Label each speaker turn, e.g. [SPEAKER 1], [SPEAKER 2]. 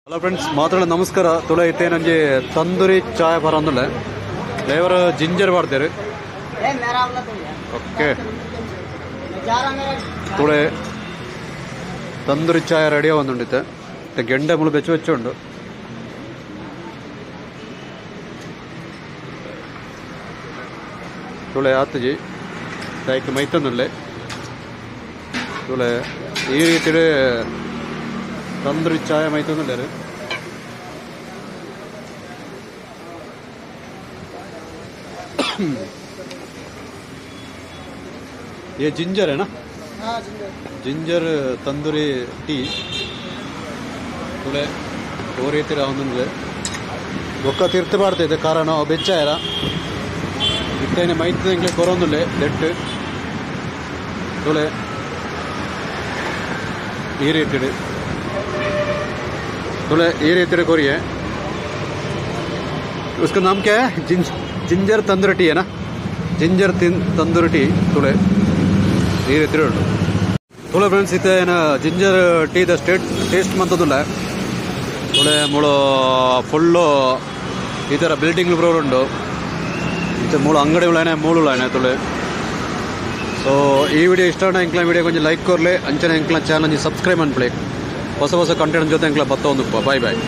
[SPEAKER 1] Hello friends, ಮಾತ್ರ ನಮಸ್ಕಾರ. ತುಳ ಇತ್ತೇನಂಜಿ ತಂದೂರಿ ಚಾಯ್ ಬರಂದಿಲ್ಲ, flavour ginger ಮಾಡ್ತಾರೆ. ಓಕೆ, ತುಳೆ ತಂದೂರಿ ಚಾಯ್ ರೆಡಿ ಒಂದುಂಡಿತ್ತೆ. ಗೆಂಡೆ ಮುಳು ಬೆಚ್ಚ ಬೆಚ್ಚ ಉಂಡು. ತುಳೆ ಆತಜಿ ಲೈಕ್ ಮೈತಂದುಲ್ಲೆ. ತುಳೆ ಈ ರೀತಿ ತಂದೂರಿ ಚಾಯ್ ಮೈತಂದುಲ್ಲೆ. ये जिंजर है ना?
[SPEAKER 2] हाँ, जिंजर।
[SPEAKER 1] Ginger tandoori tea. ತುಳೆ ಓ ರೀತಿ ಒಂದೊಂದು ಬೊಕ್ಕ ತಿರ್ತು ಬಾಡ್ತೈತೆ, ಕಾರಣ ಬೆಚ್ಚಾಯರ ಇತ್ತೇನೆ ಮೈತ್ ಎಂಗ್ಲೆ ಕೊರೊಂದುಲ್ಲೆ ದೆಟ್ಟು. ತುಳೆ ಈ ರೀತಿ, ತುಳೆ ಈ ರೀತಿ ಕೊರಿಯೆ. उसका नाम क्या है? जिंजर तंदूरी टी है ना? Ginger tandoori tea. ತುಳೆ ಈ ರೀತಿ ಉಂಟು. ತುಳೆ ಫ್ರೆಂಡ್ಸ್, ಇತ್ತೆ ಏನ ಜಿಂಜರ್ ಟೀದ ಸ್ಟೇಟ್ ಟೇಸ್ಟ್ ಮಂತದುಲ್ಲ. ತುಳೆ ಮೂಳು ಫುಲ್ಲು ಈ ಥರ ಬಿಲ್ಡಿಂಗ್ ಪೂರ ಉಂಡು. ಇತ್ತೆ ಮೂಳು ಅಂಗಡಿ ಉಳ್ಳಾನೆ ಮೂಳು ಉಳ್ಳಾನೆ ತುಳೆ. ಸೊ ಈ ವಿಡಿಯೋ ಇಷ್ಟ ಎಂಕ್ಲ ವಿಡಿಯೋ ಕೊಂಚ ಲೈಕ್ ಕೊರ್ಲೆ, ಅಂಚನೆ ಎಂಕ್ಲ ಚಾನಲ್ ಸಬ್ಸ್ಕ್ರೈಬ್ ಅನ್ಪ್ಲೆ. ಹೊಸ ಹೊಸ ಕಂಟೆಂಟ್ ಜೊತೆ ಎಂಕ್ಲ ಬತ್ತ ಒಂದು. Bye boy.